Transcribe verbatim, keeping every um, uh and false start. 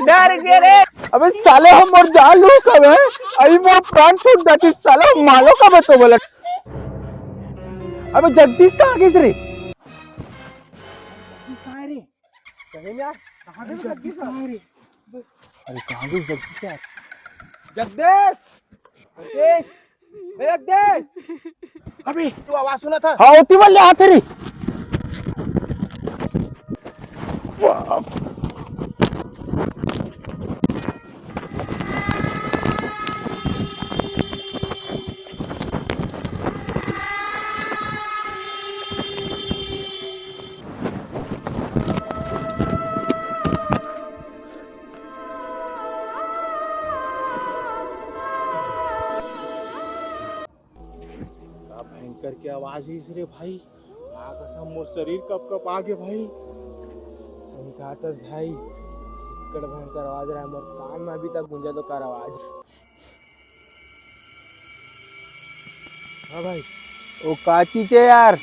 डर गे रे। अबे साले, हम मोर जान लू कब है? अभी मोर प्राण छूट जाती साला, मालो कब है तो बोला। अबे जगदीश कहाँ गिस रे? कहाँ रे? सही में यार, कहाँ गिस जगदीश? कहाँ रे? अरे कहाँ गिस जगदीश यार? जगदीश! जगदीश! ए जगदीश! अबे तू आवाज सुना था? हाँ, ओती वाले हाथ रे। का भयंकर के आवाज है रे भाई। का कसम, मोर शरीर कप कप आगे भाई। सही कहा तस भाई, इतकड़ भयंकर आवाज रहा, मोर कान में अभी तक गूंजा तो कर आवाज। हाँ भाई। ओ का चीज है यार?